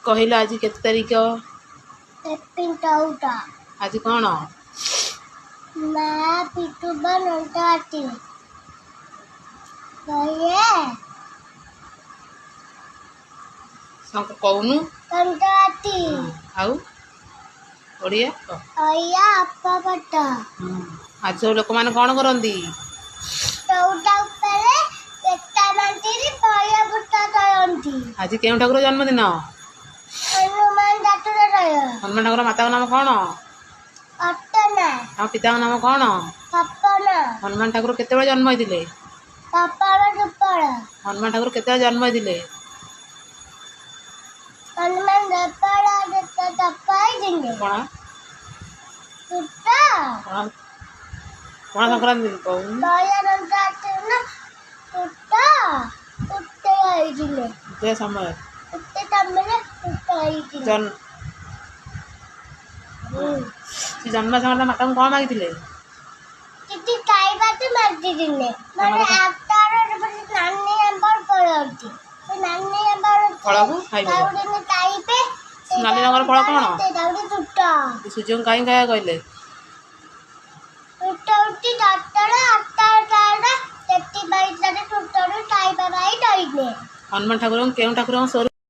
କହିଲ, ଆଜି କେତେ ତାରିଖ? 14। ଆଜି କ'ଣ? ମା ପିଟୁବା ନଣ୍ଟାଟି କହିଏ। କହୁନୁ। ନଣ୍ଟାଟି। ଆଉ ଓଡ଼ିଆ କହ। ଅୟା ଆପପଟ। ଆଜି ସବୁ ଲୋକମାନେ କ'ଣ କରନ୍ତି? ଚଉଟା ଉପରେ ପେଟା ବାନ୍ଧିକି ପରିବା ବୁଟା କରନ୍ତି। ଆଜି କେଉଁ ଠାକୁର ଜନ୍ମଦିନ? ହନୁମାନ ଠାକୁର। ହନୁମାନ ଠାକୁର ମାତାଙ୍କ ନାମ କ'ଣ? ଅଟନା। ତାଙ୍କ ପିତାଙ୍କ ନାମ କ'ଣ? ସପନ। ହନୁମାନ ଠାକୁର କେତେବେଳେ ଜନ୍ମ ହେଇଥିଲେ? ସପନ ସୁପଳ। ହନୁମାନ ଠାକୁର କେତେବେଳେ ଜନ୍ମ ହେଇଥିଲେ? ହନୁମାନ ଦେପଳ ତପାଇଥିଲେ। କ'ଣ? ସୁତ। ପଣା ପଣା ସଂକ୍ରାନ୍ତି ଦିନ କହୁନୁ। ପରିବା ସୁତ ଉତେ ହେଇଥିଲେ। ଯେ ସମୟ ଉତେ ତମରେ ଉତ ହେଇଥିଲେ। ଜନ୍ମ ସେ ଜନ୍ମ ସମୟରେ ମାତାଙ୍କୁ କ'ଣ ମାଗିଥିଲେ? କିଛି ଖାଇବାକୁ ମାଗିଥିଲେ, ମାନେ ଆଚାର ନାନୀ ଆମ୍ବର ପଳନ୍ତି, ସେ ନାନୀ ଆମ୍ବର ଫଳକୁ ଖାଇବେ। ଖାଇବେ। ନାଲି ରଙ୍ଗର ଫଳ କ'ଣ? ସେଇଟା ଗୋଟେ ତୁଟ। ସୂର୍ଯ୍ୟଙ୍କୁ କାହିଁ ଖାଇବା କହିଲେ? ତୁଟ ଉଠି ତଟର ଆଚାର ତାର, ସେଥିପାଇଁ ତାର ତୁଟରୁ ଖାଇବା ପାଇଁ କହିଲେ। ହନୁମାନ ଠାକୁରଙ୍କୁ କେଉଁ ଠାକୁରଙ୍କ ସ୍ୱରୂପ?